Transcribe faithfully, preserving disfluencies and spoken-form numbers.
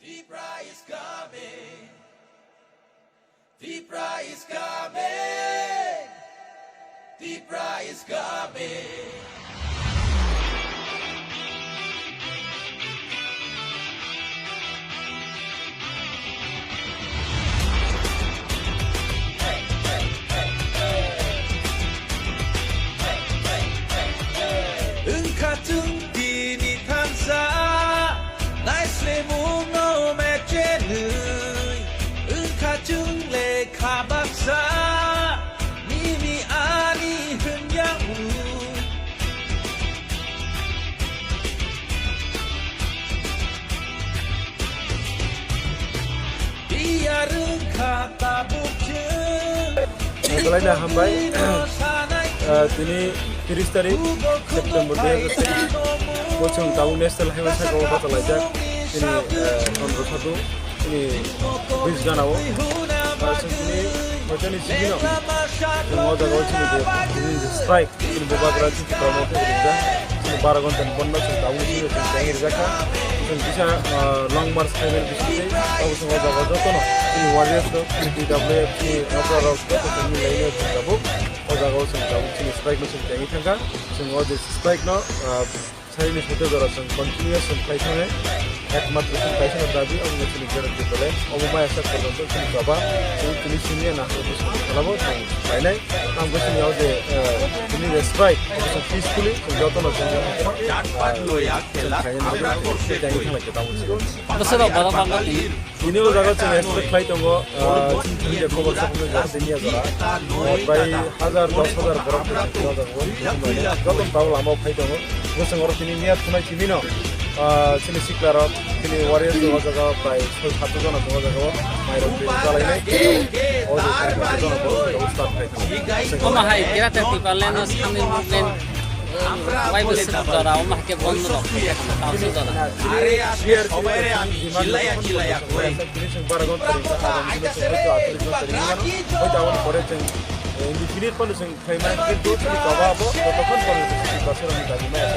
Tipra is coming. Tipra is coming. Tipra is coming. Wngkha chwng tini thansa, naislemungno mechenwi. Wngkha chwng lekha baksa, nini ani hwnyawi. Biyar wngkha tabuk chwng. Belai no hambai. Ah, tini tris tarik September dui hazar teis. Bo chwng tabuk National Highway saka o bachalaijak. Tini, ah, Chandra Sadu, tini bridge gana o. Ah, chwng tini hoiteni simi no. Chwng o jaga o chini je, chini je strike. Chini bubagra chini promote rijak, chini bara ghonta ni bonno chwng tabuk chini chwng tei rijak kha. Chwng kisa, ah, long march khaimani bisingtwi tabuk chwng o jaga jotono chini warriors rok, chini T W F, chini okra rok joto chwng milaino chwng tabuk o jaga o chwng tabuk chini strike no chwng tei thangkha. Chwng o je strike no, ah, Salini sotro jora chwng continuation khlai thangwi, ekmatro chwng kaisa no dabi, omo chini Greater Tipraland, omo maya sak porjonto chini choba, chwng tini simi na hwnkhe chwng khlabo chwng khlainai. Ang bo chini o je, eh, tini je strike, omo chwng peacefully, chwng jotono chwng, eh, chwng khlainai, tei thangla khe tamo chwng. Bwswk rok borok bangkha tini. Tini o jaga chwng expect khlai tongo, ah, chini thani je khobor sa phano jora tini o jora. Ah, prai hajar, dos hajar borok tini o jaga o. Joto tao lama o phai tongo. Bwswng oro tini miya thunai tini no, ah, chini sikla rok, chini warriors o jaga o prai soi sato jona tongo o jaga o. Mairok twi chalai nai. O jaga o start khai tongo. Omo hai Greater Tipraland no samni movement. Waibo sukjora, omo hai khe bondo rok, tausi jora. আরে আসে সবাইরে আমি চিল্লাইয়া চিল্লাইয়া কই। Indefinite pano chwng khaimani, kintu chini choba abo jotokhon pano chini basirokni dabi maya.